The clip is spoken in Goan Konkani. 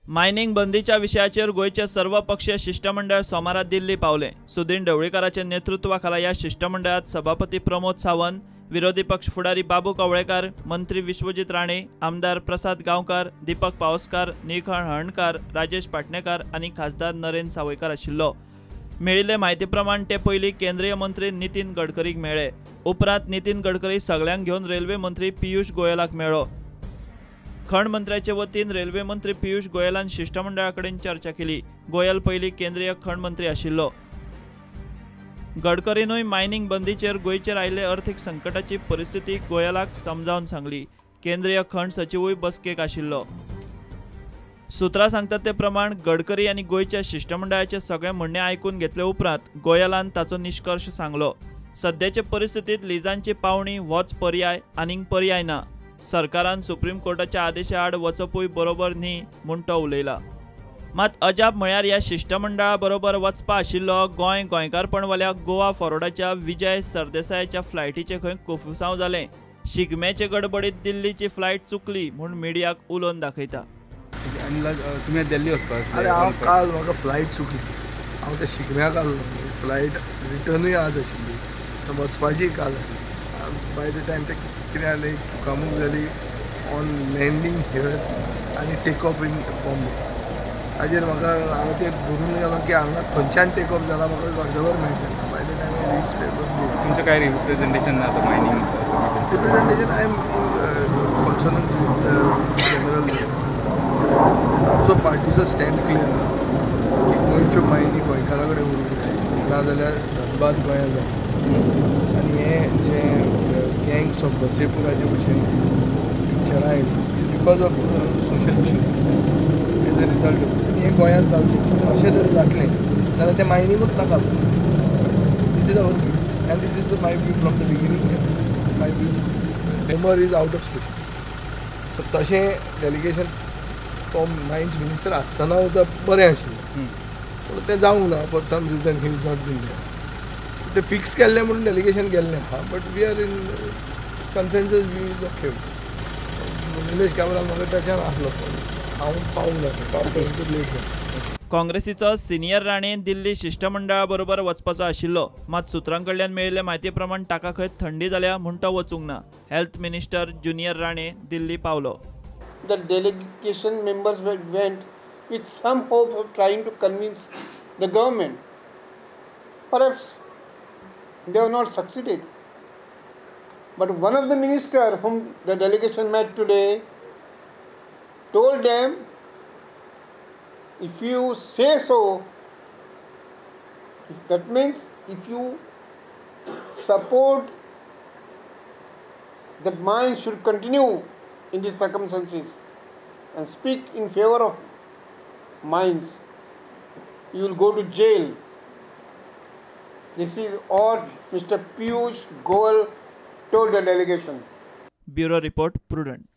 मायनिंग बंदीच्या विशयाचेर गोंयचे सर्वपक्षीय शिष्टमंडळ सोमारा दिल्ली पावलें. सुदीन ढवळीकाराच्या नेतृत्वाखाला ह्या शिष्टमंडळात सभापती प्रमोद सावंत, विरोधी पक्ष फुडारी बाबू कवळेकार, मंत्री विश्वजीत राणे, आमदार प्रसाद गांवकार, दीपक पावसकार, निळखण हळर्णकार, राजेश पाटणेकार आनी खासदार नरेंद्र सावयकार आशिल्लो. मेळिल्ले म्हायती प्रमाण ते पयलीं केंद्रीय मंत्री नितीन गडकरीक मेळ्ळे. उपरांत नितीन गडकरी सगल्यांक घेवन रेल्वे मंत्री पियूष गोयलाक मेळ्ळो. खण मंत्र्याचे वतीन रेल्वे मंत्री पियूष गोयलान शिष्टमंडळा कडेन चर्चा केली. गोयल पयलीं केंद्रीय खण मंत्री आशिल्लो. गडकरीनूय मायनिंग बंदीचेर गोंयचेर आयिल्ले अर्थीक संकटाची परिस्थिती गोयलाक समजावन सांगली. केंद्रीय खण सचिवूय बसकेक आशिल्लो. सूत्रां सांगतात ते प्रमाण गडकरी आनी गोंयच्या शिष्टमंडळाचे सगळे म्हणणे आयकून घेतले उपरांत गोयलान ताचो निश्कर्श सांगलो. सद्याचे परिस्थितींत लिजांची पावणी होच पर्याय, आनीक पर्याय ना. सरकारान सुप्रीम कोर्टाच्या आदेशा आड वचपूय बरोबर न्ही म्हूण तो उलयला. मात अजाप म्हळ्यार ह्या शिष्टमंडळा बरोबर वचपा आशिल्लो गोंय गोंयकारपणवाल्या गोवा फॉरवर्डाच्या विजय सरदेसायाच्या फ्लायटीचें खंय कोफुसांव जालें. शिगम्याचे गडबडीत दिल्लीची फ्लायट चुकली म्हूण मिडियाक उलोवन दाखयता. तुमी दिल्ली वचपाक? अरे हांव काल म्हाका फ्लायट चुकली. हांव त्या शिगम्याक आसलो. फ्लायट रिटर्नूय आज आशिल्ली, वचपाची काल. बाय the time ते कितें जालें, चुकामूक जाली ऑन लँडींग here आनी टेक ऑफ इन बॉम्बे. ताजेर म्हाका हांव ते धरून गेलो की हांगा थंयच्यान टेक ऑफ जाला, म्हाका अर्दवर मेळटलें. By the time I reach Bombay. तुमचें कांय रिप्रेझेंटेशन ना आतां mining? Representation I am in consonance with the general. आमचो पार्टीचो स्टँड क्लियर आहा की गोंयच्यो मायनी गोंयकारा कडेन उरूंक जाय, नाजाल्यार धनबाद गोंयांत जातलें. आनी हें जें गँग्स ऑफ वसेपुराचे भशेन पिक्चरां आयलीं because of social issues as a result. आनी हें गोंयांत जावचें अशें जर जातलें जाल्यार तें मायनिंगूच नाका. This is our view and this is my view from the beginning. My view Umar is out of station. So तशें डेलिगेशन तो मायन्स मिनिस्टर आसतना वचप बरें आशिल्लें, पूण तें जावंक ना. For some reason he is not been there. ते फिक्स केल्लें म्हणून डेलिगेशन गेल्लें आहा, but we are in consensus view is okay with this. Nilesh Cabral म्हाका ताच्यान आसलो, हांव पावूंक ना, पावपाक लेट जालें. काँग्रेसीचो सिनियर राणे दिल्ली शिष्टमंडळा बरोबर वचपाचो आशिल्लो. मात सूत्रां कडल्यान मेळिल्ले म्हायती प्रमाण ताका खंय थंडी जाल्या म्हूण तो वचूंक ना. Health minister junior Rane Delhi पावलो. The delegation members went with some hope of trying to convince the government. Perhaps they have not succeeded. But one of the minister whom the delegation met today told them, if you say so, if that means if you support that mine should continue in these circumstances and speak in favor of mines, you will go to jail. This is what Mr. Piyush Goyal told the delegation. Bureau Report, Prudent.